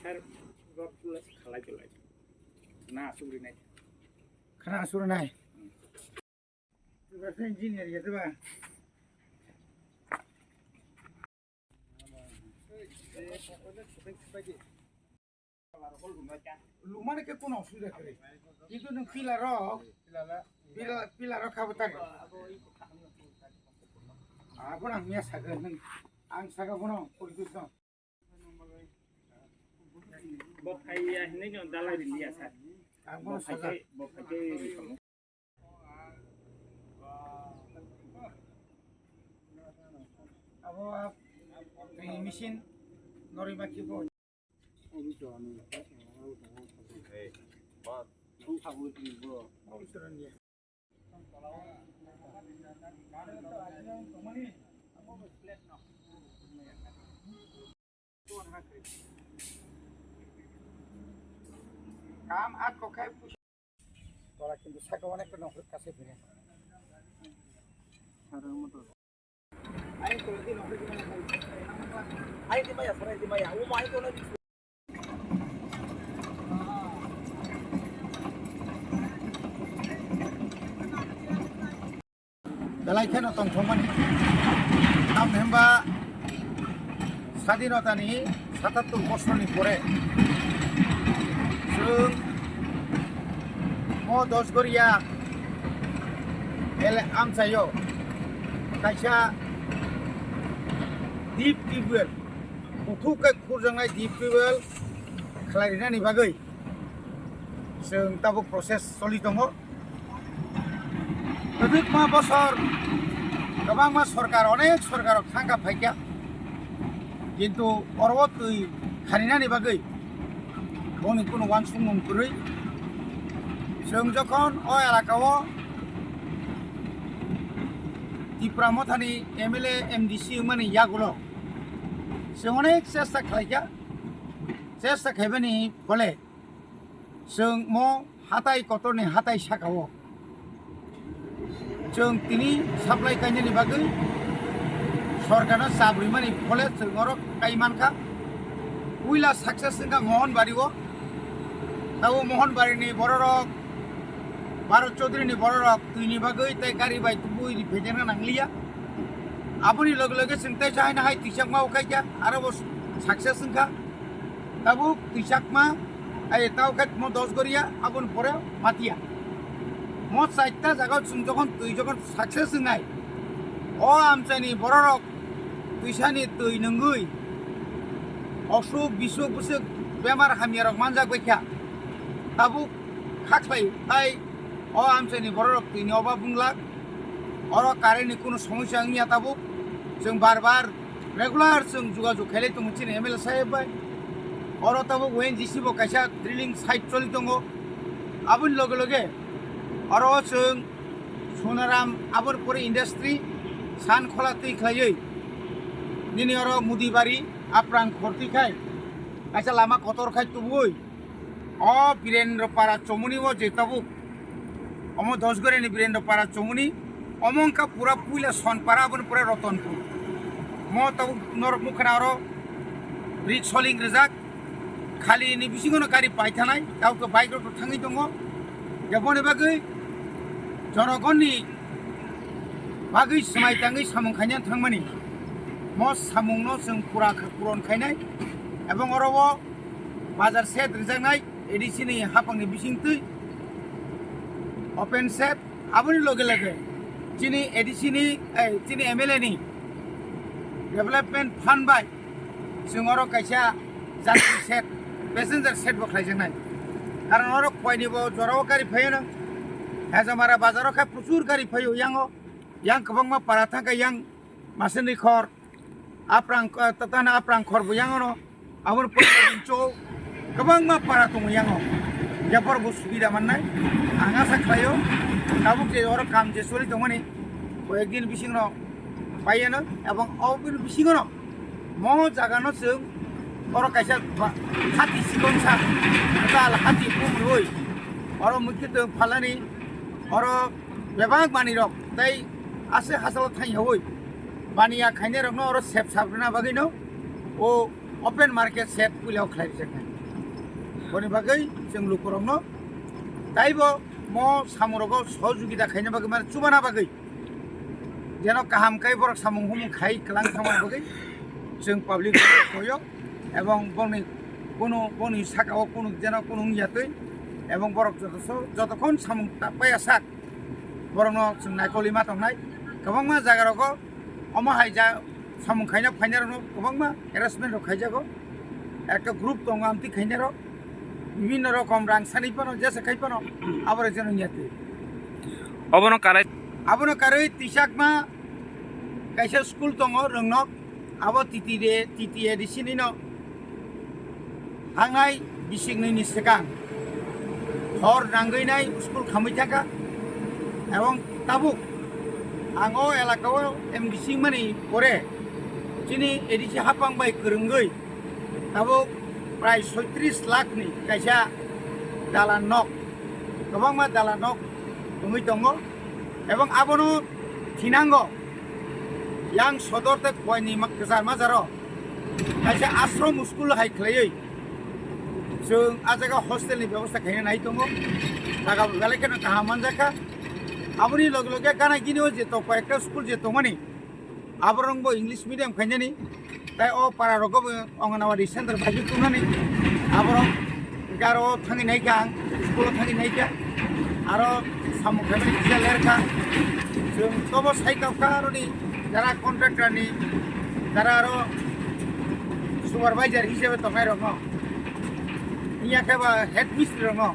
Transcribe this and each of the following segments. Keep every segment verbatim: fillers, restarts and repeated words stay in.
Sir, rot tula khalai tula. Na asugri nai. Khana asugri nai. Engineer ya ba. Lumani khe kono osubida kwrwi. Kintu nwng pillar rok, pillar, pillar rok kha bwtari. Abono ang miya sakha nwng, ang sakha bono politics no. Bo phai ya hinwi no dalai ri liya sa. Ang bono sakha. Bo phai khe Abo, ah, twi machine norwi ma kibo. Kam at kokai. Tola kintu saka onek ta nokhrok kasai phini. Ai tola di nokhrok di mana kai. Ai di maya, sarai di maya. Uma ai tola di. Belai kheno tongthokmani. Tamni hwnba sadinotani satattur bosorni pore chwng o Dosgoria ele amchaio kaisa deep tubewell, kuthuk khe khurjaknai deep tubewell khlai rinani bagwi chwng tabuk process choli tongo. Kwbangma bosor, kwbangma sorkar, onek sorkar rok thangkha phaikha, kintu oro twi kharinani bagwi boni kunu uansukmung kwrwi. Chwng jokhon o elaka o Tipra Mothani M L A, M D C wngmani yagulo chwng onek chesta khlaikha, chesta khaibani phole chwng mo hatai kotorni hatai sakao chwng tini supply kainani bagwi sorkarno chap rimani phole chwng oro kai mankha. Puila success wngkha Mohanbari o, tabo Mohanbari ni bororok, Bharat Chaudhary ni bororok twini bagwi tei gari bai tubui ri phejerna nangliya. Aboni loge loge chwng tei chahaino hai twisakma ukaikha, aro bo success wngkha. Tabuk twisakma, ai, tao khe mo Dosgoria, aboni pore Matia. Mo chaita jaga chwng jokhon twi jokhon success wngnai, o amchaini bororok twisani twi nungwi osuk bisuk bwswk bemar hamyarok manjak baikha. Tabuk khaklai tai o amchaini bororok twini oba bunglak. Oro current ni kunu somosya wngya tabuk. Chwng bar bar regular chwng jogajog khailai tongo chini M L A saheb bai. Oro tabuk O N G C bo kaisa drilling site choli tongo. Aboni loge loge oro chwng Sonaram aboni pore industry san khola twi khlaiwi nini oro Mudibari Aprang khortwi khai kaisa lama kotor khai tubui. O Birendra Para chomoni o je tabuk, omo Dosgoreni Birendra Para chomoni, omo wngkha pura puila Sonpara, aboni pore Rotonpur. Mo tabuk norok nukha na oro rik soling rijak, khali ni bisingo no gari paithanai, tao khe bike rok thangwi tongo. Jaboni bagwi jonogonni bagwi swmai tangwi samung khaina thangmani. Mo samungno chwng pura kha-, puron khainai, ebong oro o bazar shed rijaknai A D C ni haphangni bisingtwi open shed. Aboni loge loge chini A D C ni, eh, chini M L A ni development fund bai chwng oro kaisa jatri shed, passenger shed bo khlaijaknai. Karon oro koini bo jorao gari phaio no, Hajamara bazaro khe prochur gari phaio, yango yang kwbangma para thangkha, yang Masani khor, Aprang, eh, tatana Aprang khor bo yang ono. Aboni pore cho kwbangma para tongo yang o. Yapor bo subida mannai. Ang asa khlaio, tabuk je oro kam je sori tongmani, koyek din bisingno paiano, ebong oboni bisingono mo jagano chwng oro kaisa ba-, hati sikon sa, tal hati pumroi. Oro mukhe tong phalani, oro bebak manwi rok tei ase hasalo thangyawi baniya khainai rokno oro sep sabrina bagwino o open market sep puila o khlai rijak nai. Boni bagwi chwng lukurokno taibo mo samungrogo sohojogita khaina bagwi, mane chubana bagwi, jeno kaham khe borok samung humung khai kwlang thangma bagwi chwng public koyo, ebong boni kunu, boni sakao kunu jeno kunu wngya twi, ebong borok joto so-, jotokhon samung ta-, paiya sak, borokno chwng naikolwi ma tongnai. Kwbangma jagarogo omo hai ja samung khaina phainarokno kwbangma harassment rok khaijago. Ekta group tongo amtwi khainarok, bibinno rokom rang sanwi phano, jesa khai phano, abo rok jeno wngya twi. Obono karai. Abono karwi tisakma kaisa school tongo Rwngnok, abo T T A, T T A D C nino. Thangnai bisiknwi ni swkang hor nangwi nai school khamwi thangkha, ebong tabuk ang o elaka o M D C mani pore chini A D C hapang bai kwrwngwi tabuk prai soitris lakh ni kaisa dalan nok, kwbangma dalan nok wngwi tongo, ebong abono thinango yang sodor tei Khowai ni ma-, kwchar majaro kaisa ashram school hai khlaiwi chwng a jaga hostel ni bebosta khaina nai tongo. Jaga belai kheno kaham manjakha. Aboni loge loge gana gini o je tokpa ekta school je tongmani, aborok bo English medium khainani, tai o para rogo bo Anganwadi center bai tongmani, aborok garo thangwi naikha ang, school o thangwi naikha, aro samung khaimani kisa lerkha. Chwng tobo sai tokha aroni jara contractor ni, jara aro supervisor hisabe tongnai rokno, iya khe ba head mistri rokno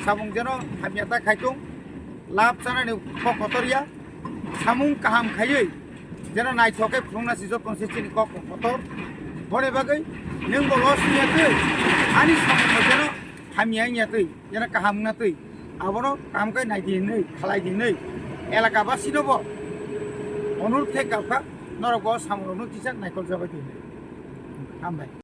samung jeno hamya ta khaitung, lab chanani kok kotor ya, samung kaham khaiwi jeno naithok khe phunukna si joto se chini kok kotor. Boni bagwi nwng bo loss wngya twi, ani samung bo jeno hamya wngya twi, jeno kaham wngna twi, abono kaham khe nai di hinwi, khalai di hinwi elaka basino bo onurot khe kap kha, norok bo samung rokno kisa naikol jabai di hinwi. Hambai.